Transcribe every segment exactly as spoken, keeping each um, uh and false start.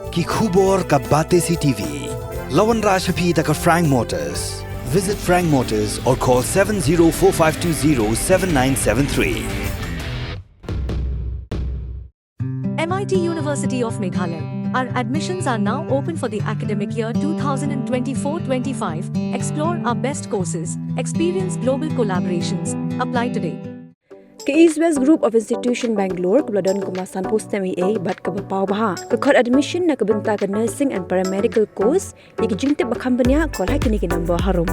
Ki khubor ka Batesi T V. La wanrah sha phi da ka Frank Motors. Visit Frank Motors or call seven zero four five two zero seven nine seven three. M I T University of Meghalaya. Our admissions are now open for the academic year two thousand twenty-four twenty-five. Explore our best courses, experience global collaborations. Apply today. Ka East West Group of Institution Bangalore, kaba la don kumba sanphew snem eiei bad kaba paw bha, ka khot admission na ka bynta ka nursing and paramedical course. Ïa ki jingtip ba kham bniah, call ha kine ki number harum.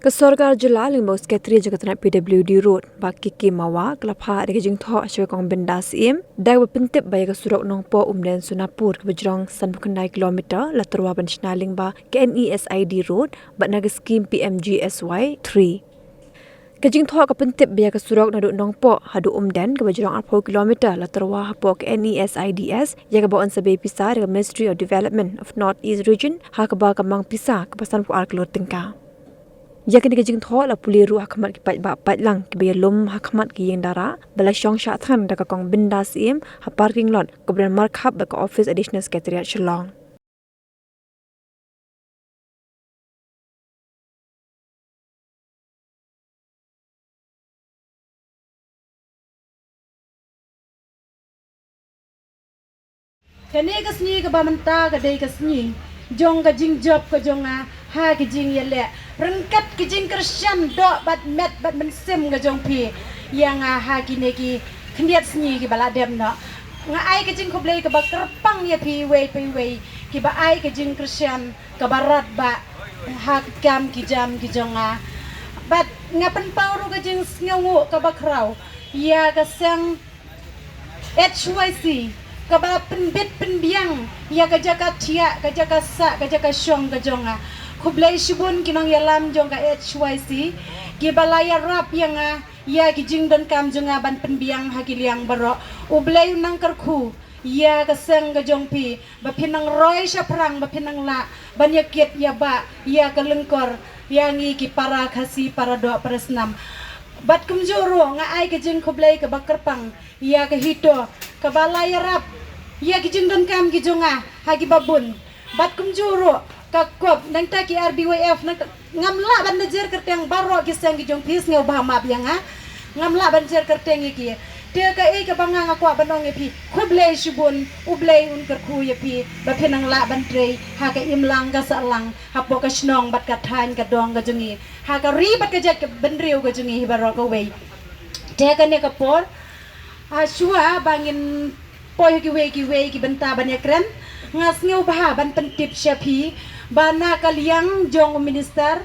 Ka sorkar jylla lyngba u Secretary jong ka tnat P W D Road, Bah K K Mawa, ka la phah da ka jingthoh sha ka kong Binda Syiem da kaba pyntip ba ïa ka surok Nongpoh Umden Sonapur kaba jrong sanphew khyndai kilometer la tyrwa ban shna lyngba ka N E S I D Road bad na ka skim P M G S Y three. Ka jingthoh ka pyntip ba ïa ka surok naduh Nongpoh haduh Umden kaba jrong arphew kilometer la tyrwa hapoh ka N E S I D S, ïa kaba yn sa bei pisa da ka Ministry of Development of North East Region, ha kaba ka mang pisa kaba sanphew ar klur tyngka. Ïa kane ka jingthoh la pule ruh ha khmat ki paidbah paidlang kiba ïalum ha khmat ki ïing dara ba la shong shah than da ka kong Binda Syiem ha parking lot kaba don markhap bad ka office Additional Secretariat Shillong. Kane ka sngi kaba mynta ka dei ka sngi jong ka jingjop ka jong nga ha ki jingïaleh ryngkat ki jingkyrshan doh bad met bad mynsiem ka jong phi ïa nga ha kine ki khyndiat sngi kiba la dep noh. Nga ai ka jingkhublei kaba kyrpang ïa phi iwei pa iwei kiba ai ka jingkyrshan kaba radbah ha ki kam ki jam ki jong nga. Bad nga pynpaw ruh ka jingsngewnguh kaba khraw ïa ka seng H Y C kaba pynbit pynbiang ïa ka jaka thiah, ka jaka sah, ka jaka shong ka jong nga. Khublei shibun ki nongïalam jong ka H Y C kiba la ïarap ïa nga ïa ki jingdonkam jong nga ban pynbiang ha ki liang baroh. U Blei un nang kyrkhu ïa ka seng ka jong phi ba phin nang roi shaphrang, ba phin nang lah ban ïa kit ïa bah ïa ka lyngkor ïa ngi ki para Khasi, para doh para snam. Bad kumjuh ruh nga ai ka jingkhublei kaba kyrpang ïa ka HITO kaba la ïarap ïa ki jingdonkam ki jong nga ha kiba bun. Bad kumjuh ruh ka kop nangta ki R B Y F nangta ngam lah ban da jer kyrteng baroh ki seng ki jong phi, sngewbha map ïa nga. Ngam lah ban jer kyrteng ïa ki. Te kaei kaba nga nga kwah ban ong ïa phi, khublei shibun, U Blei un kyrkhu ïa phi ba phin nang lah ban trei ha ka imlang ka sahlang hapoh ka shnong bad ka thaiñ ka dong ka jong ngi, ha ka ri bad ka jaid ka bynriew ka jong ngi hi baroh kawei. Te kane ka por, ha shuwa ba ngin poi ha kiwei kiwei ki bynta ban ïakren, nga sngewbha ban pyntip sha phi ba na ka liang jong u minister,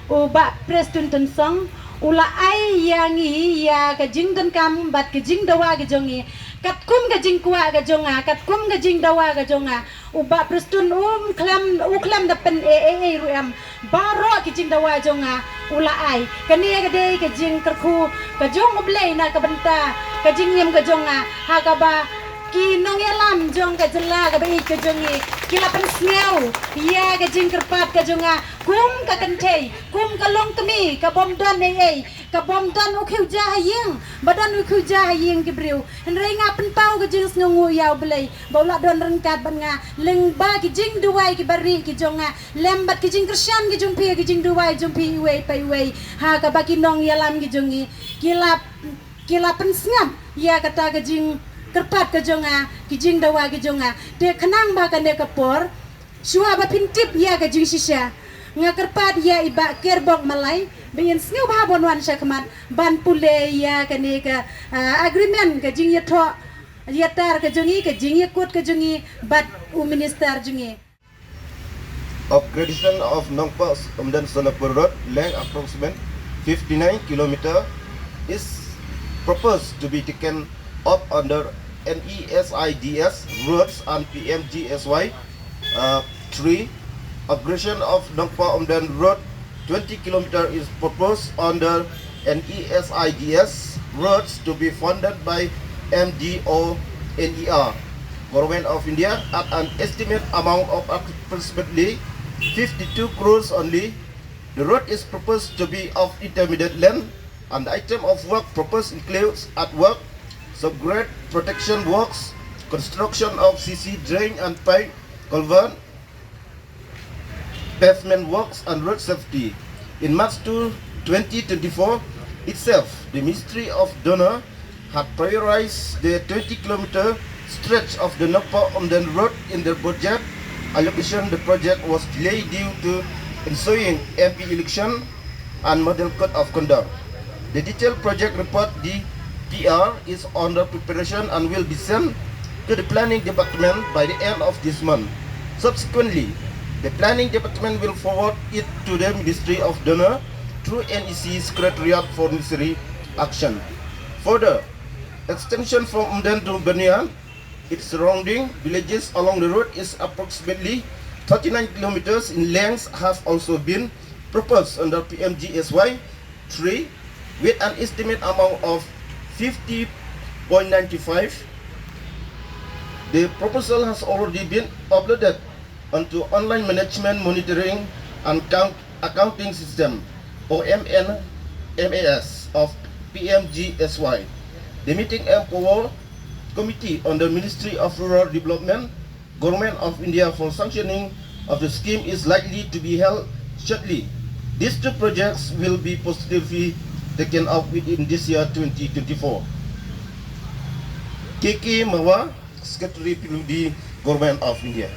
u Bah Prestone Tynsong, u la ai ïa ngi ïa ka jingdonkam bad ka jingdawa ka jong ngi. Katkum ka jingkwah ka jong nga, katkum ka jingdawa ka jong nga, u Bah Prestone um khlem, u khlem da pyn ei ei ei ruh em. Baroh ki jingdawa jong nga u la ai. Kane ka dei ka jingkyrkhu ka jong U Blei na ka bynta ka jingim ka jong nga, ha kaba ki nongïalam jong ka jylla kaba ïeit ka jong ngi ki la pynsngew ïa ka jingkyrpad ka jong nga kum ka kynthei, kum ka longkmie ka bym don ei ei, ka bym don u khiew ja ha ïing, ba don u khiew ja ha ïing ki briew. Hynrei nga pynpaw ka jingsngewnguh ïa U Blei ba u la don ryngkat bad nga lyngba ki jingduwai kiba rieh ki jong nga, lem bad ki jingkyrshan ki jong phi, ki jingduwai jong phi iwei pa iwei, ha kaba ki nongïalam ki jong ngi ki la, ki la pynsngap ïa kata ka jingkyrpad ka jong nga, ki jingdawa ki jong nga. Te khnang ba kane ka por, shuwa ba phin tip ïa ka jingshisha, nga kyrpad ïa i Bah Kerbok Malai ba in sngewbha ban wan sha khmat ban pule ïa kane ka, ah, agreement, ka jingïathoh ïatar ka jong ngi, ka jingïakut ka jong ngi bad u minister jong ngi. Upgradation of Nongpoh Umden Sonapur Road, length approximate fifty-nine kilometer, is proposed to be taken up under N E S I D S roads and P M G S Y, uh, three. Upgradation of Nongpoh Umden Road, twenty kilometer, is proposed under N E S I D S roads to be funded by M D O N E R, Government of India, at an estimate amount of approximately fifty-two crores only. The road is proposed to be of intermediate length, and the item of work proposed includes earthwork, subgrade protection works, construction of C C drain and pipe culvert, pavement works and road safety. In March two, twenty twenty-four itself, the Ministry of DoNER had prioritized the twenty kilometer stretch of the Nongpoh Umden Road in the budget allocation. The project was delayed due to ensuing M P election and model code of conduct. The detailed project report, D P R, is under preparation and will be sent to the planning department by the end of this month. Subsequently, the planning department will forward it to the Ministry of DoNER through N E C Secretariat for necessary action. Further, extension from Umden to Byrnihat, its surrounding villages along the road is approximately thirty-nine kilometers in length, have also been proposed under P M G S Y three with an estimate amount of fifty point nine five. The proposal has already been uploaded onto online management monitoring and count accounting system, or M N M A S, of P M G S Y. The meeting M P O committee on the Ministry of Rural Development, Government of India, for sanctioning of the scheme is likely to be held shortly. These two projects will be positively taken up within this year, twenty twenty-four. K K Mawa, Secretary P W D, Government of India.